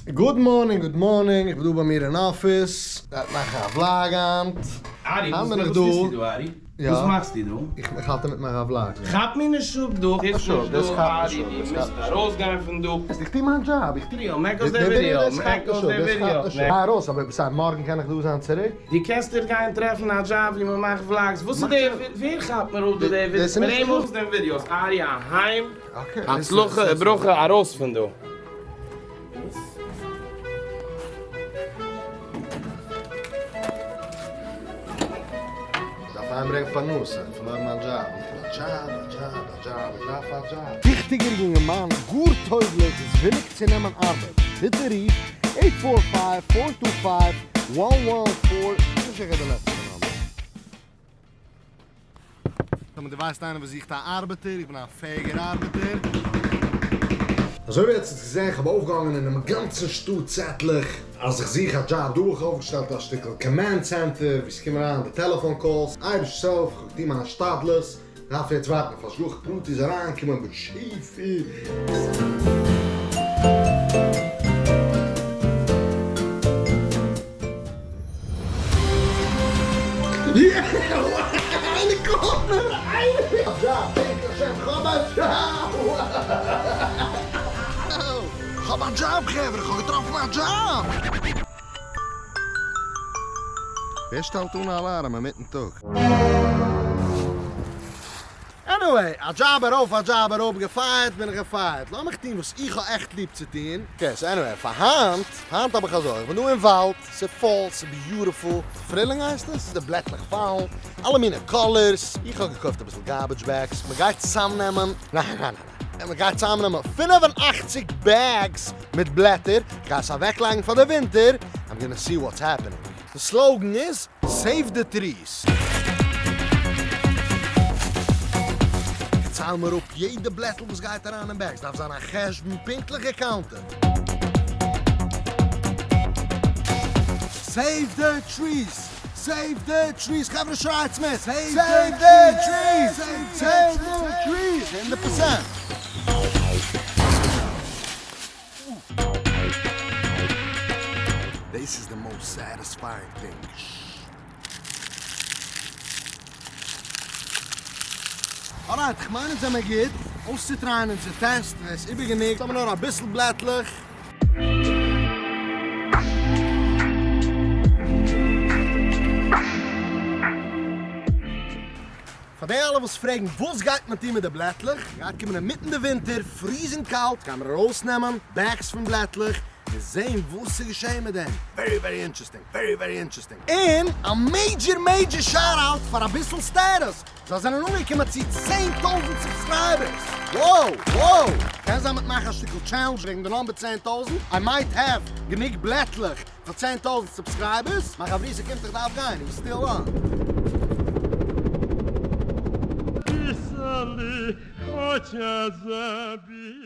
Good morning good morning, איך בין דא ביי מיר אין אפיס, גייט מאכן א vlog היינט. ארי, היינט וואס בין איך וואס דא. טוסטו דא ארי? יא. וואס מאכסטו דא? איך האלט אינמיטן מאכן א vlog. כאפ מיר נישט אפ דא. טוט נישט דא ארי, דו מוזט ארויסגיין פון דא. איך טו מיין דזשאב, איך טו. מעק אויס די ווידיאו, מעק אויס די ווידיאו. גיי ארויס, אבער ביז מארגן קען איך דא זיין צוריק. דו קענסט דיר גיין טרעפן א דזשאב ווי מען מאכט vlogs, וואס איז די, ווער כאפט מיר אפ דא די ווידיאו? ברענג אויס דעם ווידיאוס, ארי אהיים, הצלחה וברכה ארויס פון דא. דארף אהיימברענגען פרנסה, איך פארלוירן מיין דזשאב, איך וויל א דזשאב, א דזשאב, א דזשאב, איך דארף א דזשאב. טיכטיגער יונגערמאן, גאר טויגליך, איז וויליג צו נעמען ארבעט, ביטע רוף eight four five four two five one one four, נישט זיכער די לעצטע number. טאמער דו ווייסט איינער וואס זוכט א ארבעטער, איך בין א פעאיגער ארבעטער. אזוי ווי עטס האט געזען, כ'האב אויפגעהאנגען אינעם גאנצן שטאט צעטלעך אז איך זוך א דזשאב, דא האב איך אויפגעשטעלט א שטיקל command center ווי ס'קומען אריין די טעלעפאן calls, אייבערשט העלף, כ'האב געטון מיין השתדלות, דארף יעצט ווארטן אויף השגחה פרטית איז אריינקומען בשפע. כ'האב א דזשאב חברה! כ'האב געטראפן א דזשאב! ווער שטעלט אן א אלארעם אינמיטן טאג? Anyway, א דזשאב ארויף א דזשאב אראפ, געפייערט בין איך געפייערט, לאמיך טון וואס איך האב עכט ליב צו טון. Okay, so anyway, פאר היינט, היינט האב איך אזוי, איך בין דא אין וואלד, ס'איז fall, ס'איז beautiful, פרילינג הייסט עס? די בלעטלעך פאלן, אלע מיני colors, איך האב געקויפט אביסל garbage bags, מ'גייט צוזאמנעמען, ניין ניין ניין ניין, מ'גייט צוזאמנעמען 85 bags מיט בלעטער, כ'גיי עס אוועקלייגן פאר די ווינטער, I'm gonna see what's happening. די slogan איז, save the trees. איך צייל מיר אפ יעדע בלעטל וואס גייט אריין אין bag, ס'דארף זיין א חשבון פונקטליך געקאונטעד. Save the trees! Save the trees! חברה שרייטס מיט! Save the trees! Save the trees! 100%! דאס איז די most satisfying thing. Alright, כ'מיין אונז זעמער גוט. אויסצוטרייען אונזער test, ווער ס'איז איבערגענוג, האבן נאר אביסל בלעטלעך. פאר די אלע וואס פרעגן וואס גייט מען טון מיט די בלעטלעך, גייט קומען אינמיטן די ווינטער, freezing קאלט, גיימער ארויסנעמען bags פון בלעטלעך און זען וואס איז געשען מיט דעם, very very interesting, very very interesting. און א major major shout out פאר אביסל סטעטוס, זיי זענען אנגעקומען צו 10,000 subscribers! Wow! Wow! קען זיין מ'וועט מאכן א שטיקל challenge וועגן די number 10,000, I might have גענוג בלעטלעך פאר 10,000 subscribers, מיין חברותא קומט איך דארף גיין, איך בין still on. Писали, хотя забили.